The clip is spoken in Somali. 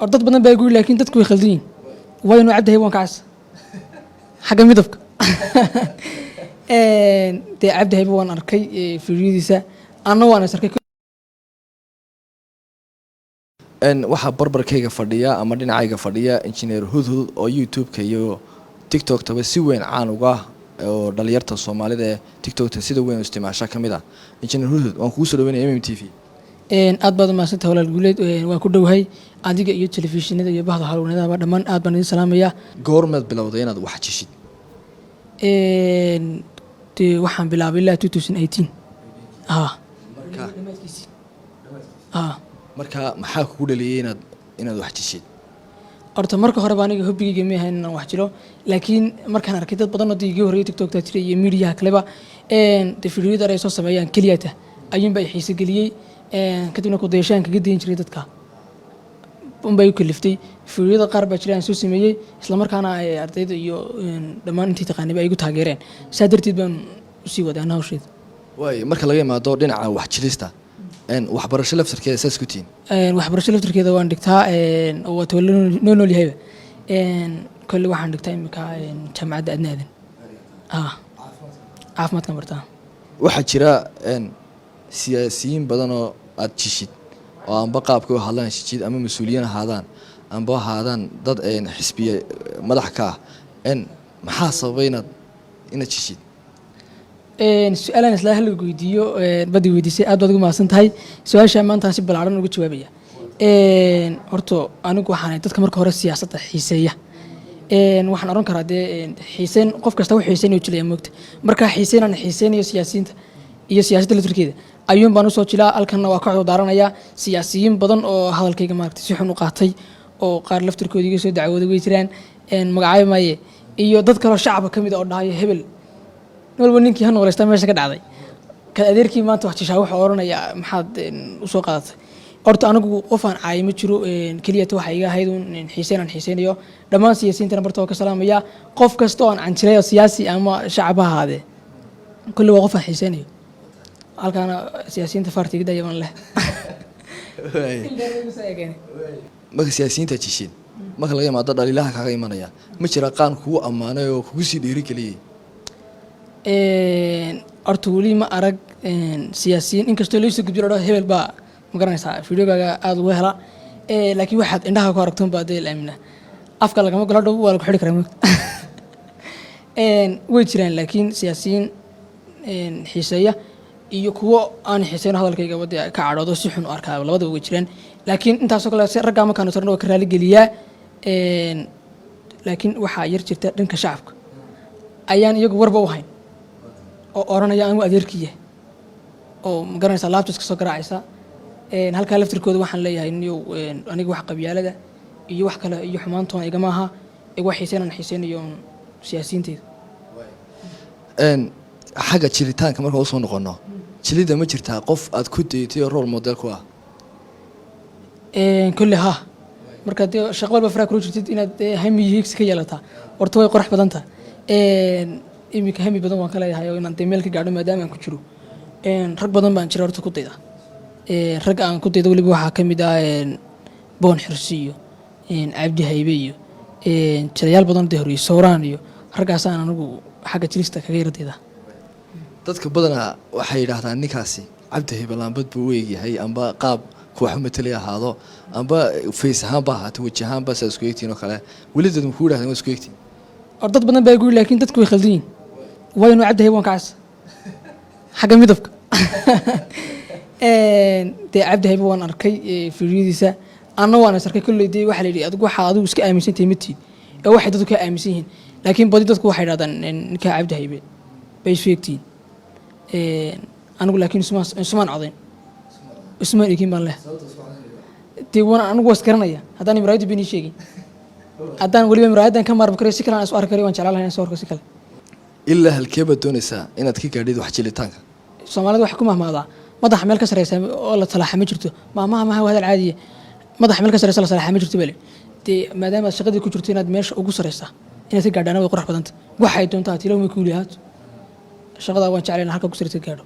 Oo dad badan baa guri, laakiin dadku way khaldan yihin. Waynu Cabdi Haybe waan ka cas xagga midabka. Dee Cabdi Haybe waan arkay fiidiyodiisa, anna waan is arkay. Waxaa barbarkayga fadhiya ama dhinacayga fadhiya Injineer Hudhud oo YouTube-ka iyo TikTok-taba si weyn caan uga ah, oo dhalinyarta Soomaalida ee TikTokta sida weyn u isticmaasha ka mid ah. Injineer Hudhud, waan kugu soo dhaweynaya MMTV. Aad baad umahadsantahay, walaal Guuleed. Waan ku dhowahay adiga iyo telefishinada iyo bahda halwanadaba, dhammaan aad baan idin salaamayaa. Goormaad bilowday inaad wax jishid? Dee waxaan bilaabay ilaa 2018. Marka Ha. Marka maxaa kugu dhaliyay inaad wax jishid? Horta marka horeba aniga hobbigayga ma ahayn inaan wax jiro, laakiin markaan arkay dad badan oo dee iga horreeyay TikTokta jiray iyo miidiyaha kaleba, dee fiidiyada ay soo sameeyaan keliyata ayuunbaa i xiise geliyey. Kadibna ku dayashaan kaga dayin jiray dadka unbaa igu kaliftay. Fiidiyada qaar baa jira aan soo sameeyey, islamarkaana ay ardayda iyo dhammaan intii taqaanayba ay igu taageereen. Saa darteed baan usii waday ana hawsheeda. Waay, marka laga imaado dhinaca wax jilista, waxbarasho laftarkeeda saas ku tihiin? Waxbarasho laftarkeeda waan dhigtaa, oo waa toolo noo nool yahayba. Kolle waxaan dhigtaa imika Jaamacadda Adna Aadan, caafimaadkan bartaa. Waxaa jira siyaasiyiin badan oo aad jishid oo amba qaabka u hadlaan jishid, ama mas-uuliyiin ahaadaan amba ahaadaan dad xisbiye madax ka ah. Maxaa sababay inaad jishid? Su-aalaan isla hal weydiiyo badi weydiisay, aad baad ugu mahadsan tahay. Su-aasha maantaan si ballaaran uga jawaabaya. Horta anigu waxaan ahay dadka marka hore siyaasadda xiiseeya. Waxaan oran karaa dee xiiseyn qof kasta wuxuu xiiseynayo jilaya moogta. Marka xiiseynaan xiiseynayo siyaasiyiinta iyo siyaasadda laftirkeeda ayuun baan usoo jilaa. Halkanna waa ka cudurdaaranaya siyaasiyiin badan oo hadalkayga maaragtay si xun u qaatay, oo qaar laftirkooda iga soo dacwooday way jiraan, magacaabi maaye, iyo dad kaloo shacabka ka mid a oo dhahayo hebel nin walba ninkii ha noolaystaa meesha ka dhacday ka adeerkii maanta wax jishaa wuxuu odhanayaa maxaad usoo qaadatay. Horta anigu qof aan caayi ma jiro. Keliyata waxaa iga ahayd un xiiseyn aan xiiseynayo. Dhammaan siyaasiyiintana barta waa ka salaamaya. Qof kasta oo aan canjilay oo siyaasi ama shacab ha ahaadee, kulli waa qof aan xiiseynayo. Halkaana siyaasiyiinta faarta iga daya baan leh. Marka siyaasiyiinta jishid, marka laga imaado dhaliilaha kaaga imanaya, ma jira qaan kugu ammaanay oo kugu sii dhiirigeliyey? Horta weli ma arag siyaasiyiin, inkastoo laysoo gudbiyo la dhaho hebel baa ma garanaysaa videogaaga aada uga hela. Laakiin waxaad indhaha ku aragtoon baa dee la aaminaa, afka lagama galo, dhow waa lagu xidhi karaa moogta. Way jiraan laakiin siyaasiyiin xiiseeya iyo kuwo aan xiiseyn, hadalkayga dee ka cadhoodo, si xun u arkaa, labadaba way jiraan. Laakiin intaasoo kale raggaa markaanu tarno waa ka raaligeliyaa. Laakiin waxaa yar jirta dhanka shacabka ayaan iyagu warba u hayn oo odhanaya anigu adeerkiya oo ma garanaysaa laabta iska soo garaacaysa. Halkaa laftirkooda waxaan leeyahay niyow, aniga wax qabyaalada iyo wax kale iyo xumaantoona igama aha ee wax xiiseyn aan xiiseynayo un siyaasiyiinteyda. Xagga jilitaanka markaan usoo noqono, jilida ma jirtaa qof aad ku dayatay oo role model ku ah? Kolle ha, marka dee shaqo walba faraa kula jirtid inaad dee hami iyo higsi ka yeelataa horta way qorax badan tahay. Iminka hami badan waan ka leeyahay oo inaan dee meel ka gaadho maadaama aan ku jiro. Rag badan baan jira horta ku dayda. Ragga aan ku dayda weliba waxaa ka mid ah Boon Xirsi iyo Cabdi Haybe iyo jilayaal badan dee horiyey, Sowraan iyo raggaasaan anigu xagga jilista kaga yara dayda. Dadka badanaa waxay yidhaahdaan ninkaasi Cabdi Haybe laambad buu u eegyahay, amba qaab ku wax u matelay ahaado, amba face ahaanba ahaato, weji ahaanba saa isku egtiin oo kale. Weli dad ma kugu yidhahdeen waa isku egtiin? Or dad badan baa igu yidhi, laakiin dadku way khaldan yihin. Waynu Cabdi Haybe waan ka cas xagga midabka. Dee Cabdi Haybe waan arkay fiidiyodiisa, anna waan is arkay. Kolley dee waxaa la yidhi adigu waxaa adigu iska aaminsantahay ma tiid ee waxay dadku ka aaminsan yihiin. Laakiin badi dadku waxay idhahdaan ninkaa Cabdi Haybe bay isu egtihiin. Anigu laakiin isumaan codayn, isumaan egin baan leh. Dee waan anigu waa isgaranaya. Haddaan muraayaddu been ii sheegin, haddaan weliba muraayadan ka maarmi karayo, si kale aan isu arki karayo, waan jeclaan lahay inaan soo arko si kale. Ilaa halkee baad doonaysaa inaad ka gaadhid wax jilitaanka? Soomaalida waxay ku mahmaadaa madaxa meel ka sareysa oo la salaaxa ma jirto. Maahmaha maha, waa hadal caadiye. Madaxa meel ka sareysa la salaaxa ma jirto bale. Dee maadaama aad shaqadii ku jirto, inaad meesha ugu sareysa inaad ka gaadhaana way qurux badanta. Waxay doontaa tiilo may kuuli ahaato, shaqadaa waan jeclay inaan halka ku sareysa ka gaadho.